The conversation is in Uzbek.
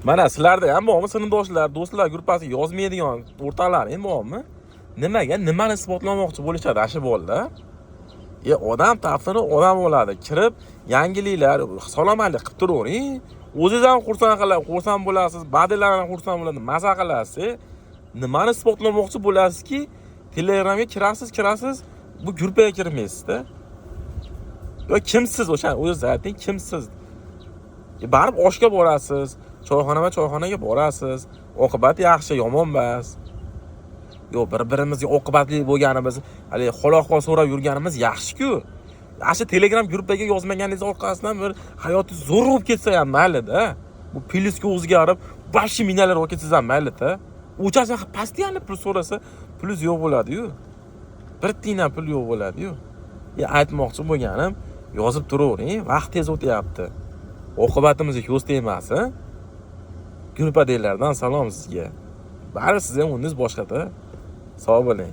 Mana sizlarda ham bormi sinfdoshlar, do'stlar gruppasiga yozmaydigan o'rtoqlaring bormi? Nimaga, nimani isbotlamoqchi bo'lishadi ana shu bolalar? E, odam taftini odam oladi. Kirib yangiliklar, salom alik qilib turavering. O'zingiz ham xursand qiladi, xursand bo'lasiz, badilar ham xursand bo'ladi, maza qilasiz. Nimani isbotlamoqchi bo'lasizki, Telegramga kirasiz, kirasiz, bu gruppaga kirmaysizda. Yo kimsiz o'sha, o'zingiz ayting, kimsiz? E, baribir oshga borasiz, choyxonama choyxonaga borasiz. Oqibat yaxshi, yomon emas. Yo'q, bir-birimizga oqibatli bo'lganimiz, haligi hol ahvol so'rab yurganimiz yaxshi-ku. Ana Telegram gruppaga yozmaganingiz orqasidan bir hayotingiz zo'r bo'lib ketsa ham maylida. Bu plyusga o'zgarib, вообще minalar bo'lib ketsangiz ham maylida. O'chasi постоянно pul so'rasa, pulingiz yo'q bo'ladi-yu. Bir tiyin ham pul yo'q bo'ladi-yu. E, aytmoqchi bo'lganim, yozib turavering, vaqt tez o'tyapti. Oqibatimizga ko'z tegmasin. Gruppadagilardan salom sizga. Baribir siz ham o'rningiz boshqada. Sog' bo'ling.